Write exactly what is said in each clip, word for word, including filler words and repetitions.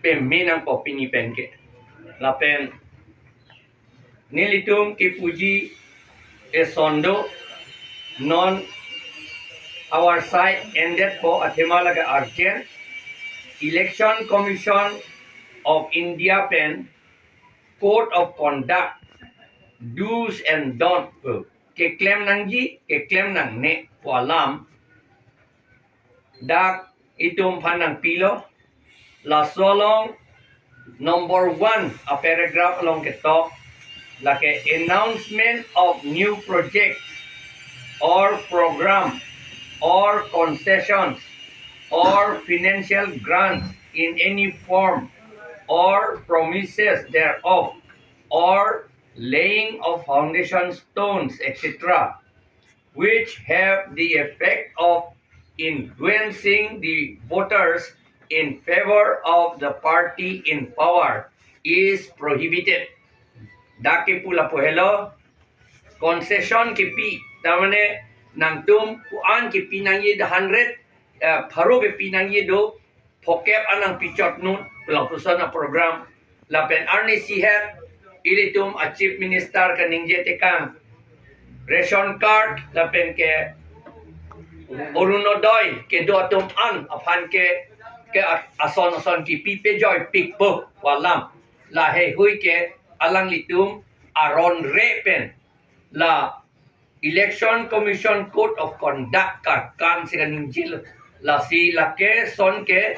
peme nangpo pini pen ke. Lapen nelitum kepuji eson do, non our side ended po, athema lake urgent. Election Commission of India pen Code of Conduct, Do's and Don't po keklem nangji, keklem nangne pu alam dak itum aphan nangpilo. Laso along number one a paragraph along ketok lake announcement of new projects or program or concessions or financial grants in any form or promises thereof or laying of foundation stones, et cetera, which have the effect of influencing the voters in favor of the party in power is prohibited. Dak kepu lapu helo, concession kepi, tamane nangtum puan kepi nangji, the hundred, eh, pharo kepi nangji do, phokep anang pichot nun, lapuson a program. Lapen arnisi het ilitum a Chief Minister kaningje tekang, ration card lapen ke Orunodoi kedo atum an aphan ke, ke a-, ason ason kepi pejoi pikpo pu alam. Laheihui ke alanglitum aron re pen la Election Commission Code of Conduct ka kan si kaningjelo. Lasi lake son ke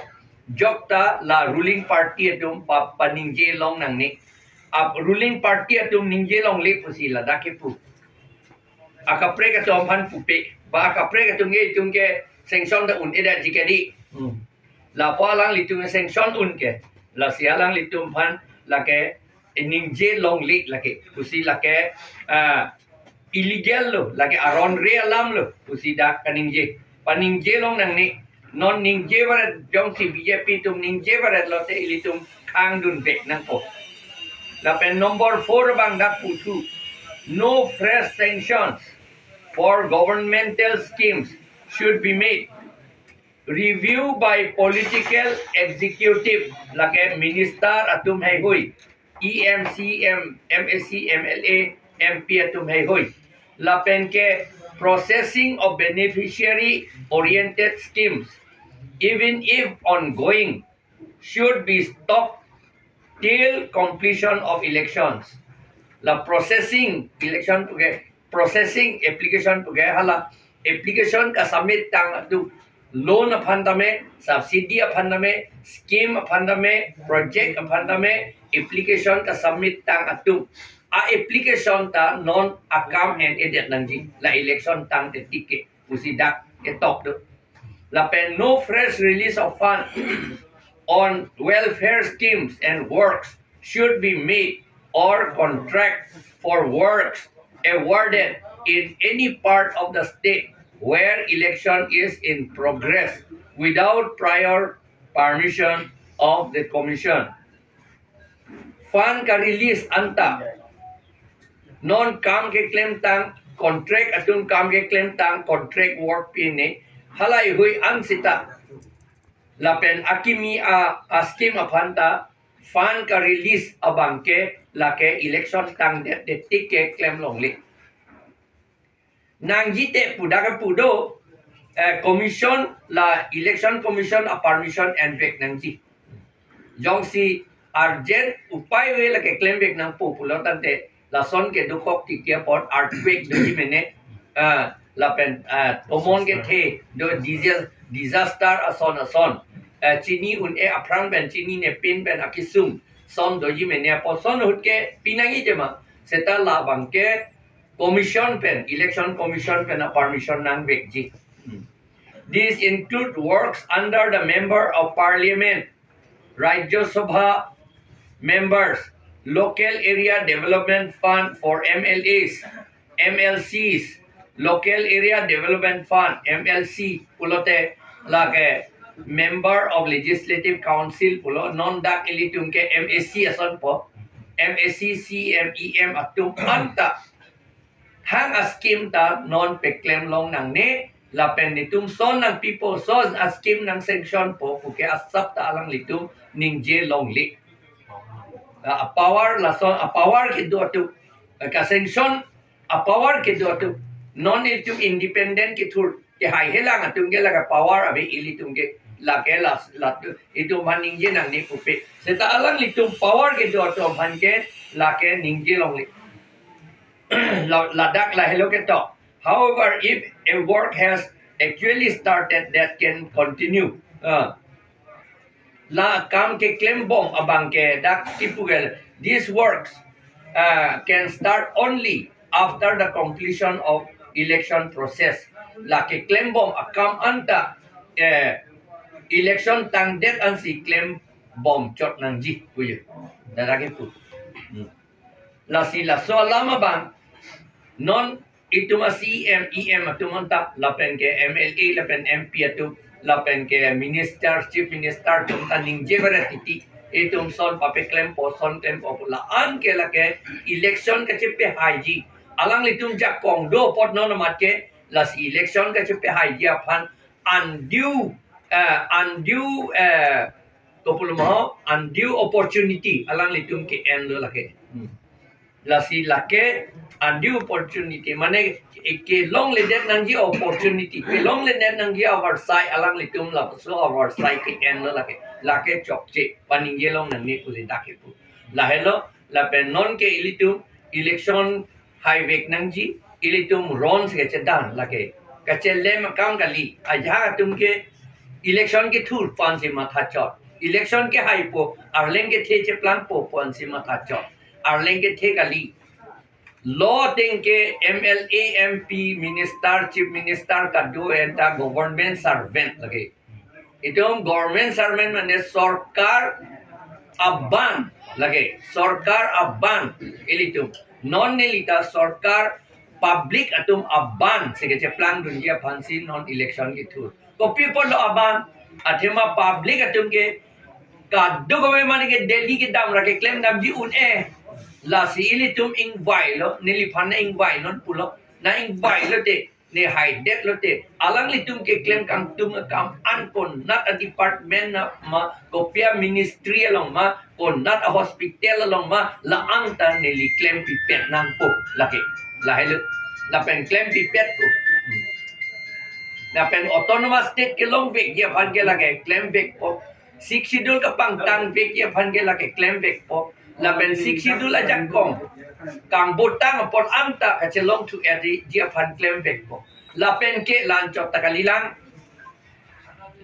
jokta la ruling party atum pa, paningje long nangne. Ap ruling party atum ningje longle pusi ladak kepu. Akaprek atum aphan pupe. Ba akaprek atum ke itum ke sanction ta un-edetji kedi. Hmm. Lapu alanglitum sanction un ke. Lasi alanglitum aphan lake ningje longle lake. Pusi lake, ah, illegal lo, lake aron re alam lo pusi dak kaningje. Paningje long nangne, non ningje varet jongsi B J P atum ningje varet lote ilitum khangdun vek nangpo. Lapen number four abang dak puthu, no fresh sanctions for governmental schemes should be made. Review by political executive, lake minister atum heihui, E M, C M, M A C, M L A, M P atum heihui. Lapen ke processing of beneficiary oriented schemes, even if ongoing, should be stopped till completion of elections. La processing election puke, processing application puke, hala application ka submit tang atum, loan aphan tame, subsidy aphan tame, scheme aphan tame, project aphan tame, application ka submit tang atum a application ta non akam en-edet nangji, la election tangte tik ke pusi dak ketok do. Lapen no fresh release of fund on welfare schemes and works should be made or contract for works awarded in any part of the state where election is in progress without prior permission of the commission. Fund ka release anta non kam keklem tang, contract atum kam keklem tang, contract work pine, halaihui an sita. Lapen akimi a, a scheme aphan ta fund ka release abang ke lake election tangdet de tik ke klem longle. Nangji te pu dak kepu do, eh, commission, la election commission a permission en vek nangji. Jongsi urgent upai ave lake klem vek nangpo pulo tangte, lason ke dokok tiki apot earthquake doji mene, ah, lapen, ah, tomon kethe do, disa-, disaster ason ason, ah, chini un-e aphrang pen, chinine pin pen akesung son doji mene apot son ahut ke pi nangji tema. Seta labang ke commission pen, election commission pen a permission nang vekji. Hmm. These include works under the Member of Parliament, Rajya Sabha members, Local Area Development Fund for M L As, M L Cs, Local Area Development Fund, M L C pulote lake Member of Legislative Council pulo, non dak ilitum ke M A C ason po, M A C, C M, E M atum anta hang a scheme ta non peklem long nangne, Lapen netum son nangpipo, son a-scheme nang-sanction po puke asap ta alanglitum ningje longle. A-power lason, a-power kedo atum, ka-sanction a-power kedo atum, non ilitum independent kethur, kehaihelang atum ke lake power ave ilitum ke, lake las, lat, itum aphan ningje nangne pupe. Seta alanglitum power kedo atum aphan ke lake ningje longle. La-, ladak lahelo ketok. However, if a work has actually started, that can continue. Ah. La kam keklembom abang ke dak kipu ke, these works, ah, can start only after the completion of election process. La keklembom akam anta, eh, election tangdet ansi klembom chot nangji puye. Dak kipu. Hmm. Lasi laso alam abang, non itum a-C E M, E M atum anta, lapen ke M L A, lapen M P atum, lapen ke minister, chief minister atum ta ningje beret titi. Itum son papeklempo, son klempo pu la-an ke lake election kachepahaiji. Alanglitum jakong do apot non amat ke, lasi election kachepahaiji aphan undue, eh, undue, eh, kopulo ma ho, undue opportunity alanglitum ke-enlo lake. Hmm. Lasi lake undue opportunity, mane ke, kelongledet nangji opportunity, kelongledet nangji avarsai alanglitum laso avarsai ke-enlo lake. Lake chokche, paningje long nangne pu le dak kipu. Lahelo, lapen non ke ilitum election haivek nangji, ilitum ronsi kachedan lake. Kachelem akam kali, ajahak atum ke election kethur pu ansi matha chot. Election kehaipo, arleng kethe cheplangpo pu ansi matha chot. Arleng kethe kali. Lo ateng ke M L A, M P, minister, chief minister kado anta government servant lake. Itum government servant mane sorkar aban lake, sorkar aban ilitum. Non neli ta sorkar, public atum abansi kacheplang dunji aphansi non election kethur. Kopi apotlo aban, athema public atum ke kadokave mane ke Delhi kedam ra keklem damji un-e. Lasi ilitum ingvailo, neliphan nang-ingvai non pulo. Nang-ingvailo te, ne haidet lote, alanglitum keklem kangtung akam an konat a-department na ma, kopi a-ministry along ma, konat a-hospital along ma, la-an ta neli klempipet nangpo lake. Lahelo. Lapen klempipetpo. Hmm. Lapen autonomous state kelongvekji aphan ke lake klemvekpo. Sixth Schedule kapangtangvekji aphan ke lake klemvekpo. Lapen Sixth Schedule ajakong kangbotang apot anta kachelongthu-etji aphan klemvekpo. Lapen ke la-an chot ta kalilang.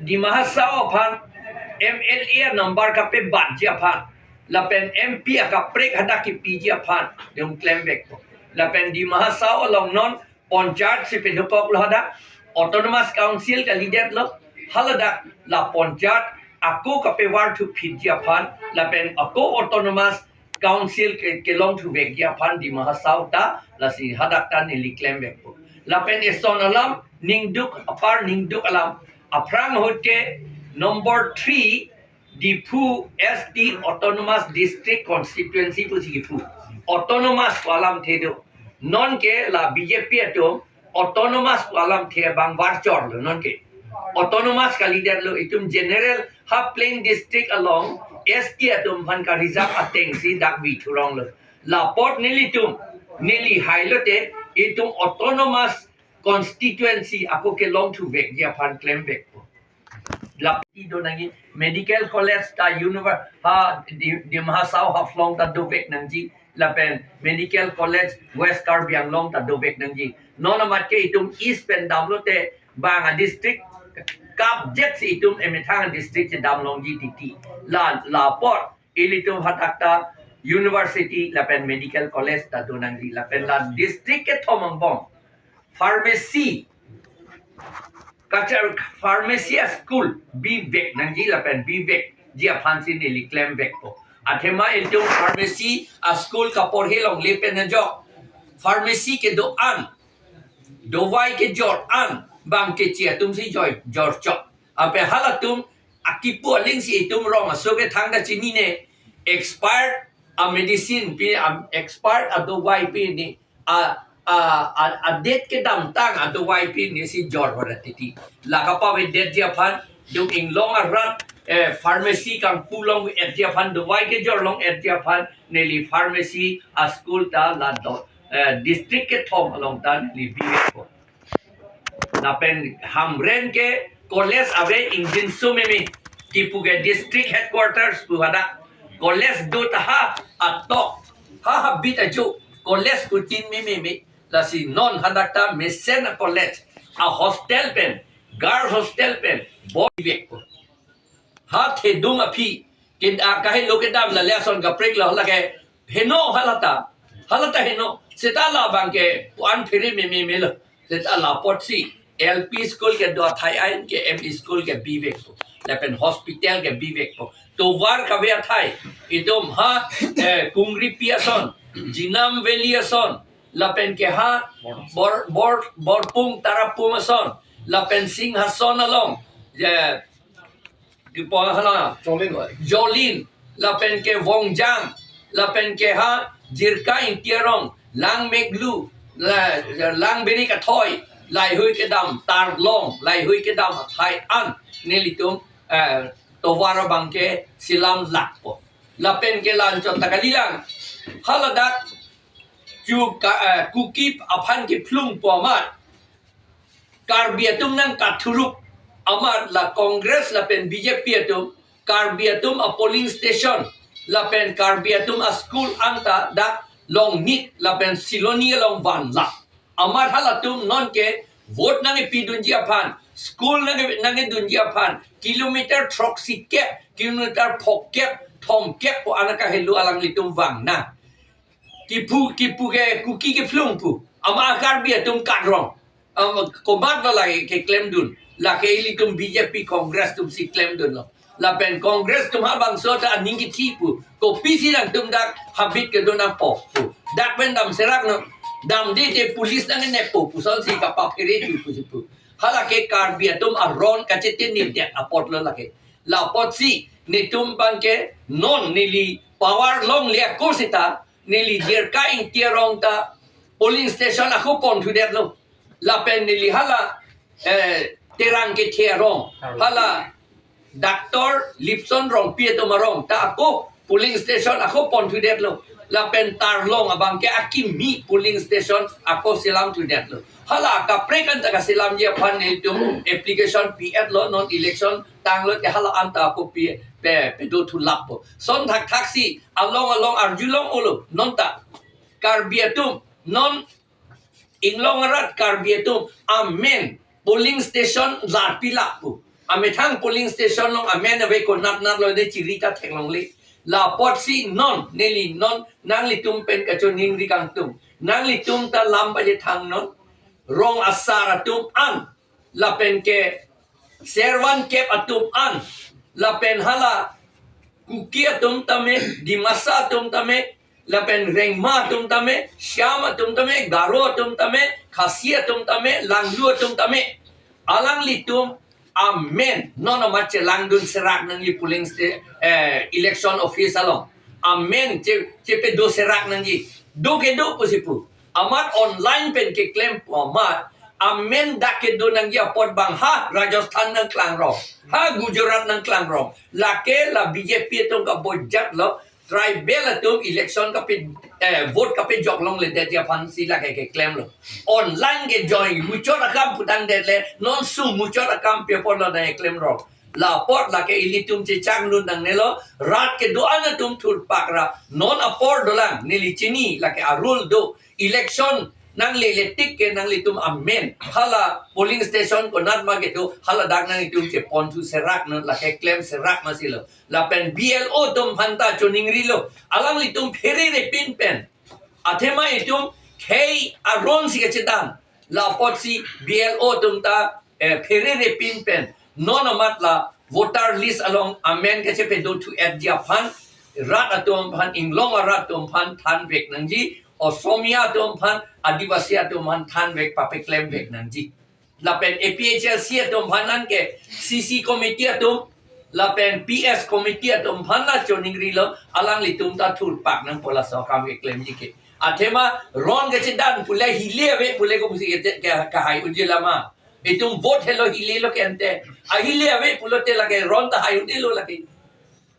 Dima Hasao aphan M L A a-number kapebatji aphan, lapen M P akaprek hadak kipiji aphan, itum klemvekpo. Lapen Dima Hasao along non panchayat si pedokoklo hadak, autonomous council kalidetlo, haladak la panchayat ako kapevarthuphitji aphan, lapen ako autonomous council ke, kelongthuvekji aphan Dima Hasao ta, lasi hadak ta neli klemvekpo. Lapen eson alam, ningduk apar ningduk alam, aphrang ahut ke number three, Diphu S T Autonomous District Constituency pusi Diphu. Autonomous pu alamthe do. Non ke la B J P atum autonomous pu alamthe abang varchorlo non ke. Autonomous kalidetlo, itum general ha plain district along S T atum aphan ka-reserve atengsi dak vithuronglo. Lapot nelitum, neli hailote, itum autonomous constituency ako kelongthuvekji aphan klemvekpo. Lapen do nangji medical college ta univer-, ha Di-, Dima Hasao Haflong ta dovek nangji, lapen medical college West Karbi Anglong ta dovek nangji. Non amat ke itum East pen damlote bang a-district kapjek si itum emethang district si damlongji titi. La, lapot ilitum hadak ta university lapen medical college ta do nangji, lapen la district kethom angbong pharmacy, kachar pharmacy a-school bivek nangji lapen bivekji aphansi neli klemvekpo. Athema ilitum pharmacy a-school kaporhe longle pen ajok pharmacy kedo-an, dovai kejor an bang keche atumsi joi jorchok. Ape halatum akipu alingsi itum rong aso kethang ta chinine, expired a-medicine pi, a-expired a-dovai pi ni, a a, a, adet kedamtang adovai pen nesi jor hora titi. La kapavedetji aphan, duk inglong arat, eh, pharmacy kangpu long-etji aphan, dovai kejor long-etji aphan, neli pharmacy a-school ta la do, eh, district kethom along ta neli bivekpo. Lapen Hamren ke college ave ingjinso meme, kipu ke district headquarters pu hadak. College do ta ha atok, ha habit ajo, college putin meme meme. Lasi non hadak ta mesen a-college, a-hostel pen, girls hostel pen bor-i vekpo. Ha thedung aphi, kin-, a, kahelo kedam la le ason kaprek lo lake heno halata, halata heno. Seta labang ke pu-an phere meme melo. Seta la apotsi L P school kedo athai ain ke M E school ke bivekpo. Lapen hospital ke bivekpo. Tovar kave athai, itum ha, eh, Kungripi ason, Jinam Valley ason, lapen ke ha Bor, Bor, Borpung Tarapung ason, lapen Singhason along, eh, kipu hala Jolin. Jolin, lapen ke Vongjang, lapen ke ha Jirka Ingti arong, Langmeklu, la, Langberi Kathoi, laheihui kedam Tarlong, laheihui kedam athai an nelitum, eh, tovar abang ke selam lakpo. Lapen ke la-anchot ta kalilang. Haladak chu ka, eh, Kuki aphan kephlungpo amat, Karbi atum nangkathuruk amat la Congress lapen B J P atum Karbi atum a-polling station lapen Karbi atum a-school anta dak Longnit lapen Siloni along vanlap. Amat halatum nonke vote nangkepidunji aphan, school nangke, nangkedunji aphan, kilometer throksi kep, kilometer phongkep, thomkep pu an akahelo alanglitum vang nang. Kipu, kipu ke Kuki kephlung pu. Amat Karbi atum kakrong. Am, komat lo lake keklemdun. Lake ilitum B J P Congress atumsi klemdunlo. Lapen Congress atum ha bangso ta aning kithi pu. Kopisi nangtum dak habit kedo nangpo pu. Dak pen damserak nang. Damde te police nangnepo pu. Sonsi kapaphere thu pusi pu. Halake Karbi atum aron kachetinidet apotlo lake. La apotsi netum abang ke non neli power longle ako seta neli Jirka Ingti arong ta polling station ako ponthudetlo. Lapen neli hala, eh, Terang Kethe arong, hala Doctor Lipson Rongpi atum arong ta ako polling station ako ponthudetlo. Lapen Tarlong abang ke akimi polling station ako selamthudetlo. Hala kaprek anta kaselamji aphan nelitum application pi-etlo, non election tanglo te hala anta ako pi, pe, pedothulappo. Son thakthaksi along along arjulong-olo, non ta Karbi atum, non inglong arat Karbi atum amen polling station larpilap pu. Amethang polling station along amen ave, konatnat lo de chiri ta theklongle. La apotsi non neli non nanglitum pen kachoningri kangtung. Nanglitum ta lam pachethang non. Rong asar atum an, lapen ke servan kep atum an, lapen hala Kuki atum tame, Dimasa atum tame, lapen Rengma atum tame, Shyam atum tame, Garo atum tame, Khasi atum tame, Langlu atum tame. Alanglitum amen non amat chelangdun serak nangji polling sta-, eh, election office along. Amen che, chepedo serak nangji. Do kedo pusi pu. Amat online pen keklempo amat. Amen dak kedo nangji apot abang ha Rajasthan nangklangrong, ha Gujarat nangklangrong. Lake la B J P atum kabojat lo. Tribal atum election kape, eh, vote kapejok longledetji aphansi lake keklemlo. Online ke join muchot akam putangdetle, non su muchot akam pe apotlo nangkeklemrong. La apot lake ilitum chechangdun nangnelo, rat kedo-an atum thurpak ra, non apor dolang, neli chini lake a-rule do, election nanglele tik ke nanglitum amen hala polling station konat ma kedo, haladak nanglitum cheponthu serak non, lake klem serak masilo. Lapen B L O atum aphanta choningrilo. Alanglitum pherere pin pen, athema itum khei aron si kachedam. La apotsi B L O atum ta, eh, pherere pin pen non amat la voter list along amen kachepedothu-etji aphan, rat atum aphan, inglong arat atum aphan thanvek nangji, Osomia atum aphan, Adivasi atum aphan thanvek papeklemvek nangji. Lapen A P H L C atum aphan anke C C committee atum, lapen P S committee atum aphan la choningrilo, alanglitum ta thurpak nangpo laso akam keklemji ke. Athema ron kachedan pule hile ave pule kopusi ke, ke, kahai unji lama. Itum vote helo hile lo ke ante. Ahile ave pulote lake ron ta hai unde lo lake.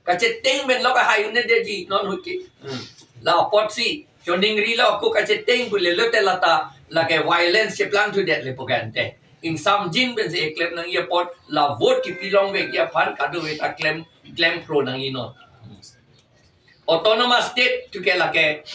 Kacheteng pen lo kahai unde ji non ahut ke. Hmm. La apotsi choningri lo ako kacheteng pule lote lata lake violence cheplang thudet le pu ke ante. Ingsamjin pensi eklem nangji apot la vote kipi longvekji aphan kadokave ta klem, klem pro nangji non. Autonomous state tu ke lake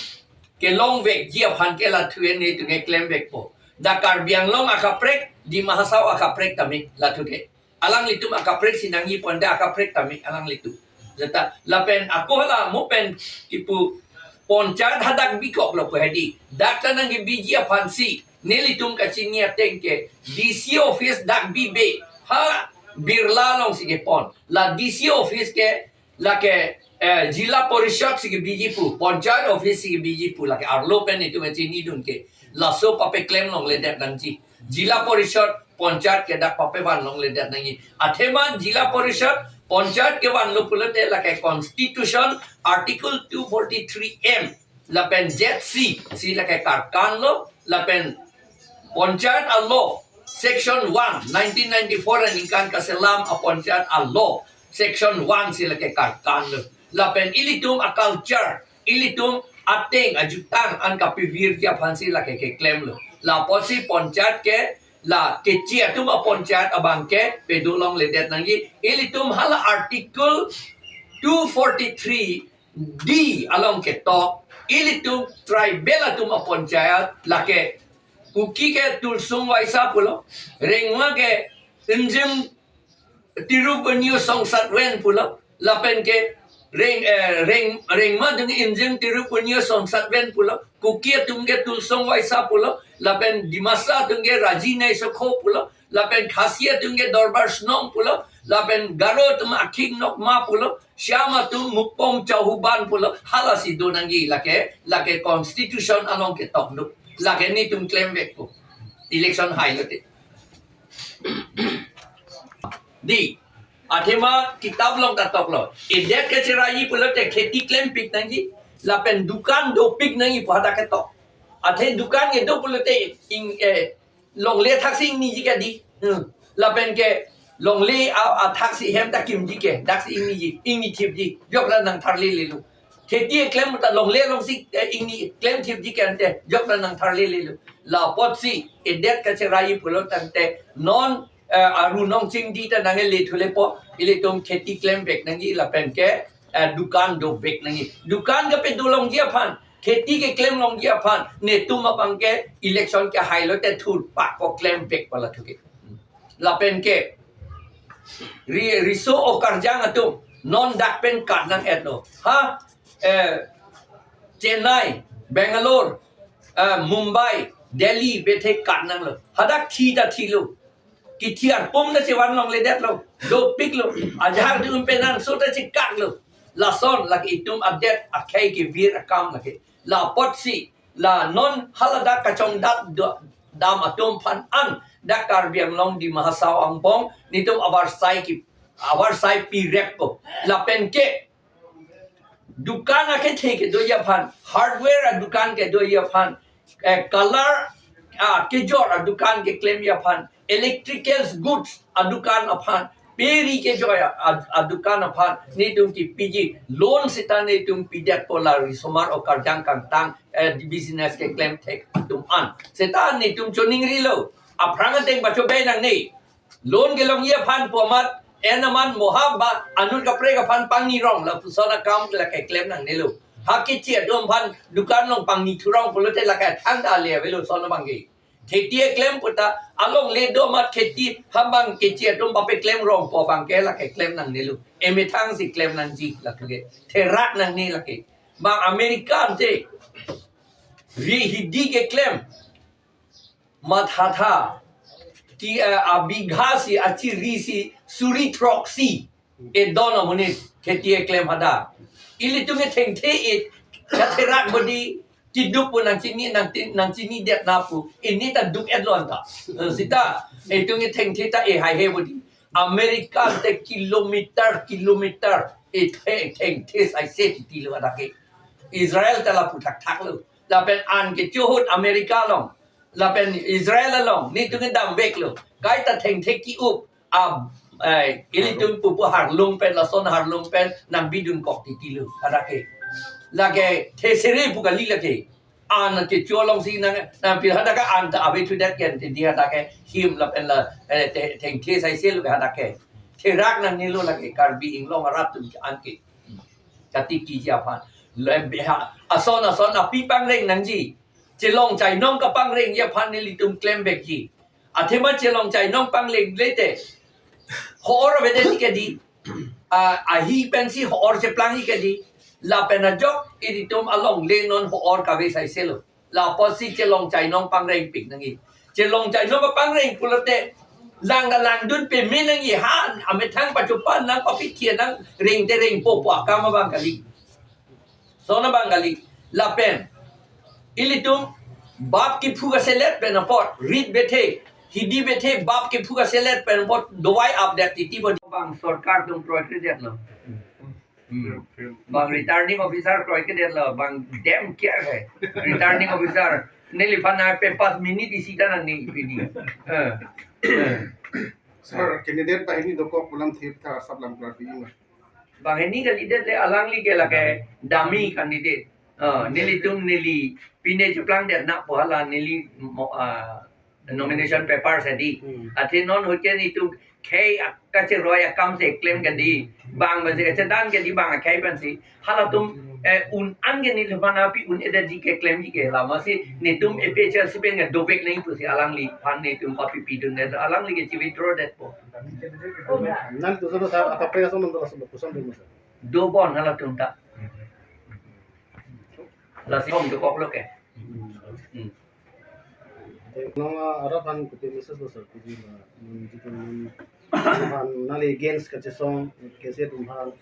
kelongvekji aphan ke la thu ene tu ke klemvekpo. Dak Karbi Anglong akaprek, Dima Hasao akaprek tame la thu ke. Alanglitum akaprek si nangji ponte akaprek tame alanglitum. Jata lapen ako hala mo pen kipu ponchayat hadak bikok lo pu hedi. Dak ta nangkebiji aphansi nelitum kachini ateng ke D C office dak bibe ha Birla alongsi kepon. La D C office ke lake, eh, Jila Parishad si kebiji pu, Panchayat office si kebiji pu, lake arlo pen itum chinidun ke. Laso papeklem longledet nangji. Jila Parishad, Panchayat ke dak papevan longledet nangji. Athema Jila Parishad, Panchayat kevanlo pulote lake Constitution Article two forty-three M lapen Z C si lake karkan lo, lapen Panchayat a-law section one, nineteen ninety-four aningkan kaselam a-Panchayat a-law section one si lake karkan lo. Lapen ilitum a-culture, ilitum ateng ajutang an kapevirji aphansi lake keklemlo. La apotsi Panchayat ke la keche atum a-Panchayat abang ke pedo longledet nangji. Ilitum hala Article two forty-three D along ketok, ilitum tribal atum a-Panchayat lake Kuki ke Tulsong Waisa pulo, Rengma ke Injing Tirup Unyu Songsat Ven pulo, lapen ke Reng, eh, Reng, Rengma atum ke Injing Tirup Unyu Songsat Ven pulo, Kuki atum ke Tulsong Waisa pulo, lapen Dimasa atum ke Raji Nei Sokho pulo, lapen Khasi atum ke Dorbar Snong pulo, lapen Garo atum Akhing Nokma pulo, Shyam atum Mukpong Chauhuban pulo, halasi do nangji lake, lake constitution along ketok do. Lake netum klemvekpo. Election hai lote. Di, athema kitab along ta toklo. Edet kacheraiji pulote kheti klempik nangji, lapen dukan dopik nangji pu hadak ketok. Athe dukan kedo pulote ing, eh, longle thaksi ingniji ke di. Hmm. Lapen ke longle a, athaksi hem ta kimji ke, daksi ingniji, ingnithipji, jok ra nangtharlelelo. Kheti eklem ta longle alongsi, eh, ingni klemthipji ke ante, jok ra nangtharlelelo. La apotsi edet kacheraiji pulo tangte non, eh, Aru Nongchingdi ta nangkele thulepo, ilitum kheti klemvek nangji lapen ke, eh, dukan dovek nangji. Dukan kapedo longji aphan, kheti keklem longji aphan, netum abang ke election kehai lote thurpak ko klemvekpo la thu ke. Lapen ke ri-, riso okarjang atum non dak pen kat nang-etlo. Ha, eh, Chennai, Bangalore, eh, Mumbai, Delhi bethe kat nanglo. Hadak thi ta thilo. Kithi arpum ta chevan longledetlo. Dopiklo. Ajahak dum penang so ta chekaklo. Lason lake itum adet akhei kevir akam lake. La apotsi la non haladak kachongdat do-, dam atum aphan an dak Karbi Anglong Dima Hasao angbong netum avarsai ke, avarsai pireppo. Lapen ke dukan akethe kedoji aphan, hardware adukan kedoji aphan, eh, colour, ah, kejor adukan keklemji aphan, electrical goods adukan aphan, pe ri kejor a, a, adukan aphan netum kipiji, loan seta netum pidetpo la risomar okarjang kangtang, eh, business keklem thek atum an. Seta netum choningrilo, aphrang ateng pachobe nangne. Loan kelongji aphan pu amat, en aman mohab ba, anut kaprek aphan pangni rong, lapuson akam lake klem nangnelo. Ha keche atum aphan dukan along pangni thurong pulote lake thangta le avelo son abang ke. Kheti eklem puta, alongle do amat kheti, ha bang keche atum papeklem rong pu abang ke lake klem nangnelo. Emethang si klem nangji lake. Therak nangne lake. Bang America ante, ri hidi keklem. Mathatha. Ti, eh, abigha si, achiri si, suri throksi. Edon amonit, kheti eklem hadak. Ilitum ethengthe e, katherak bodi, kiduk pu nangchini, nangtin, nangchinidet na pu. Ini ta duk-etlo anta. Eh, seta, itum ethengthe ta ehaihe bodi. America te kilometer, kilometer, ethe, ethengthe saise titilo hadak ke. Israel ta lapu thakthaklo. Lapen an kecho ahut America along, lapen Israel along, netum kedam veklo. Kaita thengthek ki-up, a, eh, ilitum pupu harlung pen, lason harlung pen, nangbidunkok titilo, hadak ke. Lake, thesere pu kali lake. An kecho alongsi nang, nangpi hadak ke an ta ave thudet ken, tidi hadak ke him lapen la, eh, the-, thengthe saisel ke hadak ke. Therak nangnelo lake, Karbi Anglong arat atum ke an ke. Katikiji aphan. Lem beha. Ason ason api pangreng nangji. Chelong chainong kapangrengji aphan nelitum klem vekji. Athema chelong chainong pangrengle te, ho-or avedetji ke di. A, ahi pensi ho-or cheplangji ke di. Lapen ajok ilitum alongle non ho-or kave saiselo. Lapotsi chelong chainong pangrengpik nangji. Chelong chainong kapangreng pulote, lang da langdun peme nangji, ha amethang pachopan nang, papikir nang, reng te rengpo pu akam abang kali. Lason abang kali. Lapen ilitum bap kephu kaselet pen apot, rit bethe, hidi bethe, bap kephu kaselet pen apot, dovai update titi bo. Bang sorkar atum kroikredetlo. Hmm. Bang returning officer kroikedetlo, bang dem kiar hai. Returning officer. Neliphan na pe pas minute isi ta nangji pini. Eh. Eh. Sir, candidate banghini dokok pu alam thip tha, sab lam klarpi ma? Banghini kalidet le, alangli ke lake dummy candidate. Eh, nelitum neli pine cheplangdet na pu hala neli mo-, ah, nomination paper si di. Hmm. Athe non ahut ke netum khei ak-, kacheroi akam si klem ke di. Bang pensi kachedan ke di, bang akhei pensi. Halatum, eh, un-an ke neliphan api un-edetji ke klemji ke, la masi netum A P H L C pen ke dovek nangji pusi alangliphan netum papipidundet, alangli ke chi-withdraw detpo. Nangtum sir, sir, akaprek ason nangtum laso koson dun, sir? Dobon halatum ta. Lasi hom dokoklo ke. Hmm. Nang, ah, arat aphan kopi message lo sir, kopi ma, nang jitu nang, nang aphan nangli against kachesong, kese atum aphan,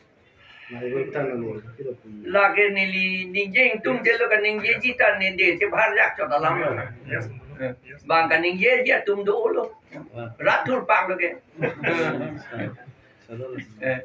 nang ibu kita nangli, kita pun. Lake neli ningje ingtungje lo, kaningjeji ta nede, che bhar jak chot alam lo. Yes. Bang kaningjeji atum dolo. Wah. Rat thurpak lo ke. Salah, salah. Eh.